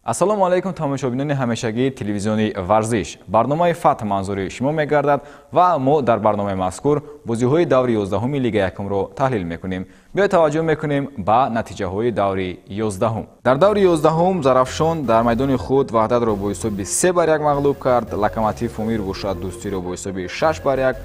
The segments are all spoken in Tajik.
Ассалому алайкум тамошобинони ҳамешагии телевизиони Варзиш. Барномаи Фатҳ манзури шумо мегардад ва мо дар барномаи мазкур бозиҳои даври 11-уми Лига якумро таҳлил мекунем. Биёед таваҷҷӯҳ мекунем ба натиҷаҳои даври 11-ум. Дар даври 11-ум Зарафшон дар майдони худ Ваҳдатро бо ҳисоби 3-1 мағлуб кард. Локомотив Помир бошад Дӯстиро бо ҳисоби 6-1.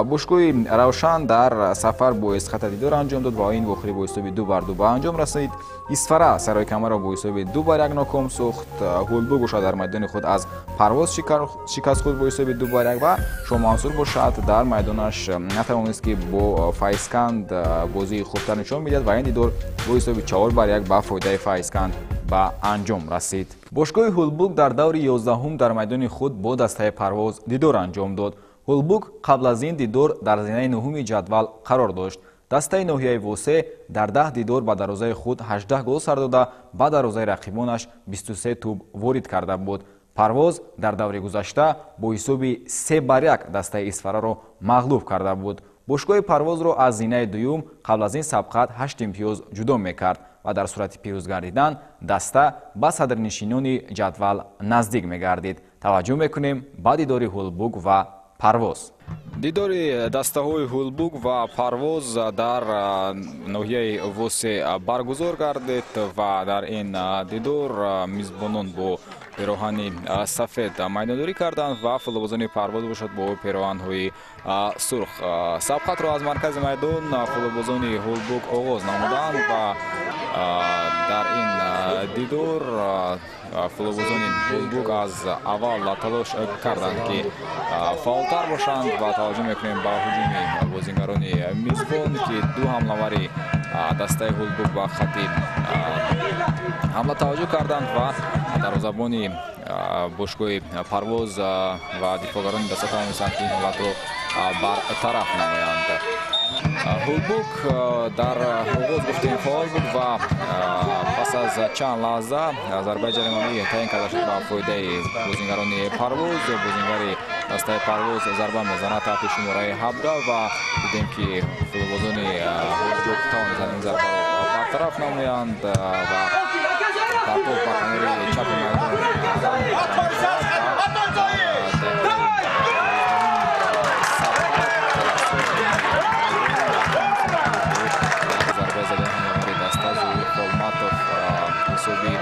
Бошгоҳи Равшан дар сафар бо Эсхата дидор анҷом дод ва ин вохӯрӣ бо ҳисоби 2-2 ба анҷом расид. Исфара Сарои Камарро бо ҳисоби 2-1 ноком сохт. Ҳулбук бошад дар майдони худ аз Парвоз шикаст хӯрд бо ҳисоби 2-1 ва Шоҳмансур бошад дар майдонаш натавонист, ки бо Файзканд бозии хубтар нишон бидиҳад ва ин дидор бо ҳисоби 4-1 ба фоидаи Файзканд ба анҷом расид. Бошгоҳи Ҳулбук дар даври 11-ум дар майдони худ бо дастаи Парвоз дидор анҷом дод. Ҳулбук қабл аз ин дидор дар зинаи 9-уми ҷадвал қарор дошт. Дастаи ноҳияи Восе дар 10 дидор ба дарвозаи худ 18 гол сар дода, ба дарвозаи рақибонаш 23 тӯб ворид карда буд. Парвоз дар даври гузашта бо ҳисоби 3-1 дастаи Исфараро мағлуб карда буд. Бошгоҳи Парвозро аз зинаи дуюм қабл аз ин сабқат 8 имтиёз ҷудо мекард ва дар сурати пирӯз гардидан даста ба садрнишинони ҷадвал наздик мегардид. Таваҷҷӯҳ мекунем ба дидори Ҳулбук ва Парвоз. Дидори дастаҳои Ҳулбук ва Парвоз дар ноҳияи Восе баргузор гардид ва дар ин дидор мизбонон бо пероҳани сафед майдондорӣ карданд ва футболбозони Парвоз бошад бо пероҳанҳои сурх. Сабқатро аз маркази майдон футболбозони Ҳулбук оғоз намуданд ва дар ин дидор футболбозони Ҳулбук аз аввал талош карданд, ки фаъолтар бошанд ва таваҷҷӯҳ мекунем ба ҳуҷуми бозингарони мизбон, ки ду ҳамлавари дастаи Ҳулбук ба хати ҳамла таваҷҷӯҳ карданд ва дарвозабони бошгоҳи Парвоз ва дифоъгарони даста тавонистанд, ки ин ҳолатро бартараф намоянд. Ҳулбук дар оғоз гуфтем фаъол буд ва пас аз чанд лаҳза зарбаи ҷаримавӣ таъин карда шуд ба фоидаи бозингарони Парвоз. Бозингари дастаи Парвоз зарба мезанад таҳти шумораи 17 ва дидем, ки футболбозони Ҳулбук тавонистанд ин зарбаро бартараф намоянд ва партов ба канори чапи майдон. Зарбаи задани ҳамлавари даста Зуҳур Холматов ҳисоби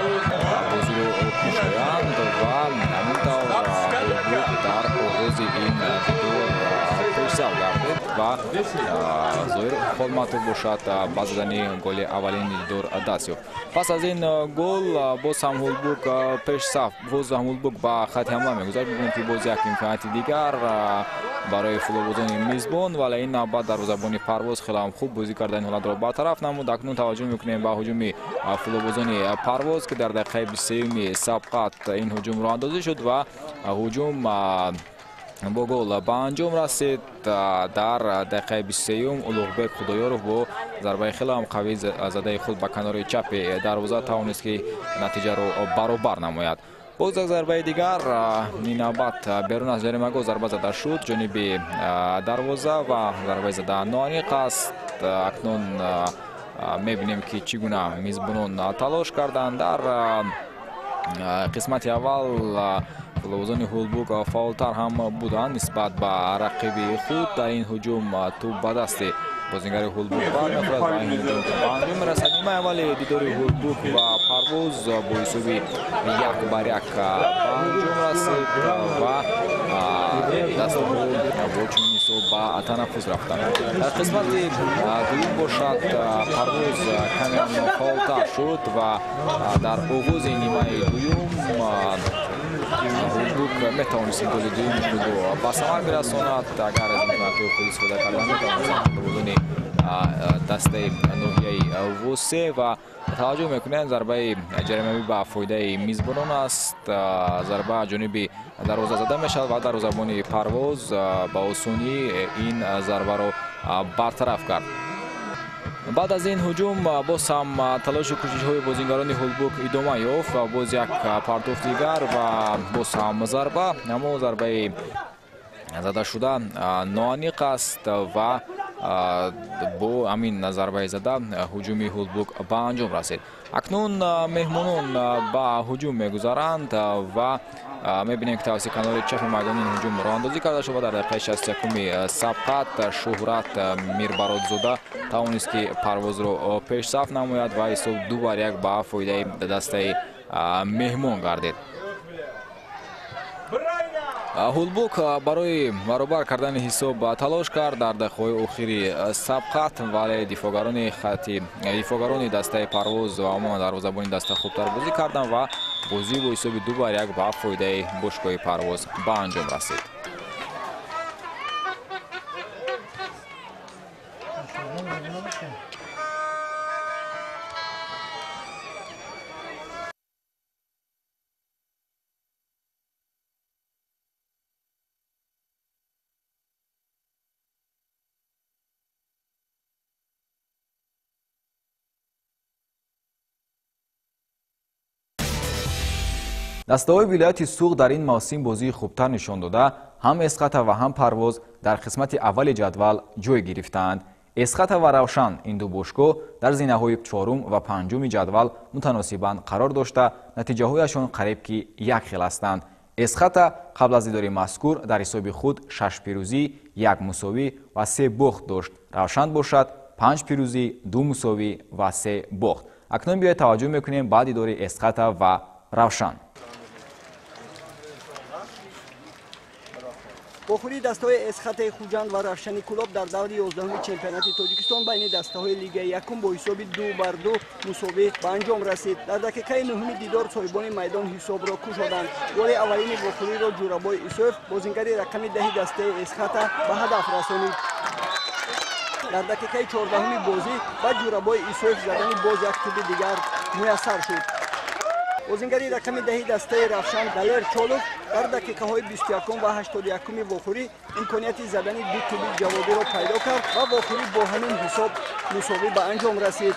бозиро кушоянд ва ҳамин тавр Ҳулбук дар оғози ин дидор пешзав гардид ва Зоҳир Холматов бошад ба задани голи аввалини дидор даст ёфт. Пас аз ин гол боз ҳам Ҳулбук пешсаф, боз ҳам Ҳулбук ба хати ҳамла мегузард. Мебинем, ки боз як имконияти дигар барои футболбозони мизбон, вале ин навбат дарвозабони Парвоз хеле ҳам хуб бозӣ карда ин ҳолатро бартараф намуд. Акнун таваҷҷӯҳ мекунем ба ҳуҷуми футболбозони Парвоз, ки дар дақиқаи 23-юми сабқат ин ҳуҷум роҳандозӣ шуд ва ҳуҷум бо гол ба анҷом расид. Дар дақиқаи 23-юм Улуғбек Худоёров бо зарбаи хеле ҳам қавӣ задаи худ ба канори чапи дарвоза тавонист, ки натиҷаро баробар намояд. Боз як зарбаи дигар, ин навбат берун аз ҷаримагоҳ зарба зада шуд ҷониби дарвоза ва зарбаи зада ноаниқ аст. Акнун мебинем, ки чӣ гуна мизбонон талош карданд. Дар қисмати аввал футболбозони Ҳулбук фаъолтар ҳам буданд нисбат ба рақиби худ. Дар ин ҳуҷум тӯб ба дасти бозингари Ҳулбук бармехӯрад ва ин ҳуҷум ба анҷом мерасад. Нимаи аввали дидори Ҳулбук ва Парвоз бо ҳисоби 1-1 ба анҷом расид ва дастаҳо бо чунин ҳисоб ба танаффус рафтанд. Дар қисмати дуюм бошад Парвоз каме фаъолтар шуд ва дар оғози нимаи дуюм Ҳулбук метавонист ин голи дуюми худро ба самар бирасонад. Агар аз имкониятҳои худ истифода карда метавонистанд футболбозони дастаи ноҳияи Восе. Ва таваҷҷӯҳ мекунем, зарбаи ҷаримавӣ ба фоидаи мизбонон аст. Зарба ҷониби дарвоза зада мешавад ва дарвозабони Парвоз ба осонӣ ин зарбаро бартараф кард. Баъд аз ин ҳуҷум боз ҳам талошу кӯшишҳои бозингарони Ҳулбук идома ёфт ва боз як партоф дигар ва боз ҳам зарба, аммо зарбаи зада шуда ноаниқ аст ва Бо ҳамин зарбаи зада ҳуҷуми Ҳулбук ба анҷом расид. Акнун меҳмонон ба ҳуҷум мегузаранд ва мебинем, ки тавассути канори чапи майдон ин ҳуҷум роҳандозӣ карда шуд ва дар дақиқаи 61-уми сабқат Шӯҳрат Мирбародзода тавонист, ки Парвозро пешсаф намояд ва ҳисоб 2-1 ба фоидаи дастаи меҳмон гардид. Ҳулбук барои баробар кардани ҳисоб талош кард дар дақиқаҳои охири сабқат, вале дифоъгарони дастаи Парвоз ва умуман дарвозабони даста хубтар бозӣ карданд ва бозӣ бо ҳисоби 2-1 ба фоидаи бошгоҳи Парвоз ба анҷом расид. Дастаҳои вилояти Суғд дар ин мавсим бозии хубтар нишон дода, ҳам Эсхата ва ҳам Парвоз дар қисмати аввали ҷадвал ҷой гирифтаанд. Эсхата ва Равшан ин ду бошгоҳ дар зинаҳои чорум ва панҷуми ҷадвал мутаносибан қарор дошта, натиҷаҳояшон қариб ки як хел ҳастанд. Эсхата қабл аз дидори мазкур дар ҳисоби худ 6 пирӯзӣ, 1 мусовӣ ва 3 бохт дошт. Равшан бошад 5 пирӯзӣ, 2 мусовӣ ва 3 бохт. Акнун биёед таваҷҷӯҳ мекунем ба дидори Эсхата ва Равшан. Вохӯрии дастаҳои Эсхатаи Хуҷанд ва Равшани Кӯлоб дар даври 11-уми чемпионати Тоҷикистон байни дастаҳои Лигаи якум бо ҳисоби 2-2 мусовӣ ба анҷом расид. Дар дақиқаи нуҳуми дидор соҳибони майдон ҳисобро кушоданд. Голи аввалини вохӯриро Ҷӯрабой Исоев, бозингари рақами 10 дастаи Эсхата, ба ҳадаф расонид. Дар дақиқаи 14-уми бозӣ ба Ҷӯрабой Исоев задани боз як туби дигар муяссар шуд. Бозингари рақами 10 дастаи Равшан Далер Чолов дар дақиқаҳои 21 ва 81-уми вохӯрӣ имконияти задани ду туби ҷавобиро пайдо кард ва вохӯрӣ бо ҳамин ҳисоб мусовӣ ба анҷом расид.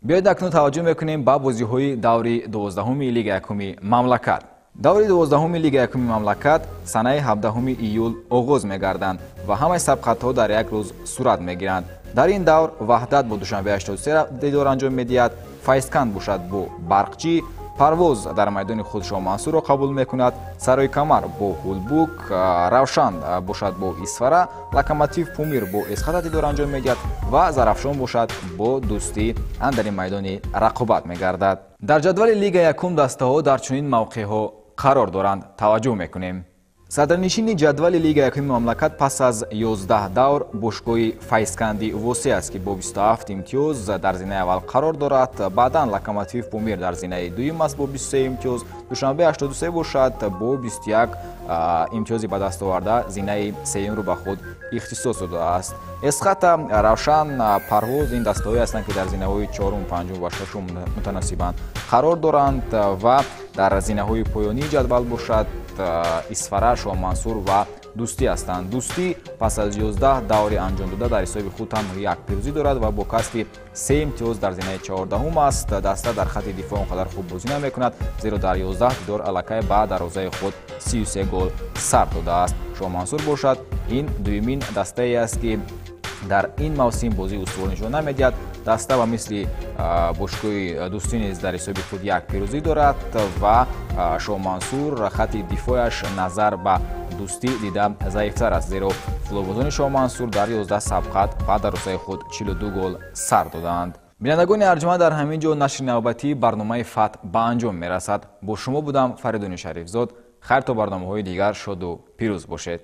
Биёед акнун таваҷҷӯҳ мекунем ба бозиҳои даври 12-уми Лигаи якуми мамлакат. Даври 12-уми Лигаи якуми мамлакат санаи 17 июл оғоз мегарданд ва ҳамаи сабқатҳо дар як рӯз сурат мегиранд. Дар ин давр Ваҳдат бо Душанбе 83 дидор анҷом медиҳад, Файзканд бошад бо Барқчӣ, Парвоз дар майдони худ Шоҳмансурро қабул мекунад, Сарои Камар бо Ҳулбук, Равшан бошад бо Исфара, Локомотив Пумир бо Эсхата дидор анҷом медиҳад ва Зарафшон бошад бо Дӯстӣ андари майдони рақобат мегардад. Дар ҷадвали Лига якум дастаҳо дар чунин мавқеъҳо қарор доранд. Таваҷҷӯҳ мекунем. Садрнишини ҷадвали Лига якуми мамлакат пас аз 11 давр бошгоҳи Файзканди Восеъ аст, ки бо 27 имтиёз дар зинаи аввал қарор дорад. Баъдан Локомотив Пумир дар зинаи дуюм аст бо 23 имтиёз, Душанбе 83 бошад бо 21 имтиёзи ба даст оварда зинаи сеюмро ба худ ихтисос додааст. Эсхата, Равшан, Парвоз ин дастаҳое ҳастанд, ки дар зинаҳои чорум, панҷум ва шашум мутаносибан қарор доранд ва дар зинаҳои поёнии ҷадвал бошад Исфара, Шоҳмансур ва Дӯстӣ ҳастанд. Дӯстӣ пас аз 11 даври анҷом дода дар ҳисоби худ танҳо як пирӯзӣ дорад ва бо касби 3 имтиёз дар зинаи 14-ум аст. Даста дар хатти дифоъ он қадар хуб бозӣ намекунад, зеро дар 11 дидор аллакай ба дарвозаи худ 33 гол сар додааст. Шоҳмансур бошад ин дуюмин дастае аст, ки дар ин мавсим бозии устувор нишон намедиҳад. Даста ба мисли бошгоҳи Дӯстӣ низ дар ҳисоби худ як пирӯзӣ дорад ва Шоҳмансур хатти дифояш назар ба Дӯстӣ дида заифтар аст, зеро футболбозони Шоҳмансур дар 11 сабқат ба дарвозаи худ 42 гол сар додаанд. Бинандагони арҷманд, дар ҳамин ҷо нашри навбатии барномаи Фатҳ ба анҷом мерасад. Бо шумо будам Фаридуни Шарифзод. Хайр то барномаҳои дигар шоду пирӯз бошед.